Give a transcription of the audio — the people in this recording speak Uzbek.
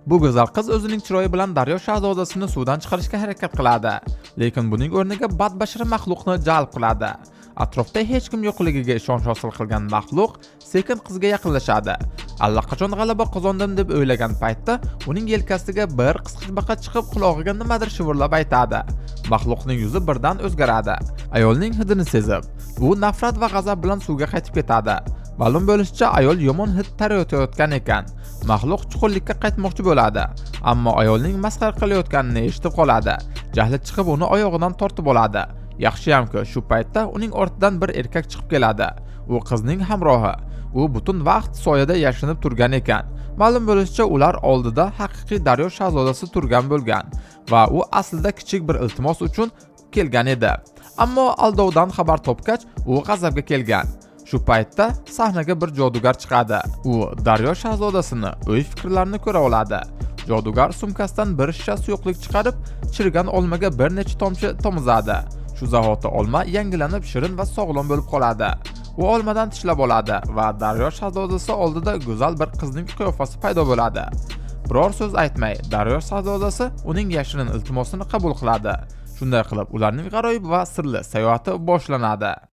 Bu go'zal qiz o'zining chiroyi bilan daryo shahzodasini suvdan chiqarishga harakat qiladi, lekin buning o'rniga badbashara maxluqni jalb qiladi. Atrofda hech kim yo'qligiga ishonch hosil qilgan maxluq sekin qizga yaqinlashadi. Allaqachon g'alaba qozondim deb o'ylagan paytda uning yelkasiga bir qisqichbaqa chiqib, qulog'iga nimadir shivirlab aytadi. Maxluqning yuzi birdan o'zgaradi. Ayolning hidini sezib, u nafrat va g'azab bilan suvga qaytib ketadi. Ma'lum bo'lishicha, ayol yomon hid tarayotgan ekan. Maxluq chuqurlikka qaytmoqchi bo'ladi, ammo ayolning masxara qilayotganini eshitib qoladi. Jahli chiqib, uni oyog'idan tortib oladi. Yaxshiyamki, shu paytda uning ortidan bir erkak chiqib keladi. U qizning hamrohi. U butun vaqt soyada yashirinib turgan ekan. Ma'lum bo'lishicha, ular oldida haqiqiy daryo shahzodasi turgan bo'lgan va u aslida kichik bir iltimos uchun kelgan edi. Ammo aldovdan xabar topgach, u g'azabga kelgan. Shu paytda sahnaga bir jodugar chiqadi. U daryo shahzodasini o'y-fikrlarini ko'ra oladi. Jodugar sumkasidan bir shisha suyuqlik chiqarib, chirigan olmaga bir necha tomchi tomizadi. Shu zahoti olma yangilanib, shirin va sog'lom bo'lib qoladi. U olmadan tishlab oladi va daryo shahzodasi oldida go'zal bir qizning qiyofasi paydo bo'ladi. Biror so'z aytmay, daryo shahzodasi uning yashirin iltimosini qabul qiladi. Shunday qilib, ularning g'aroyib va sirli sayohati boshlanadi.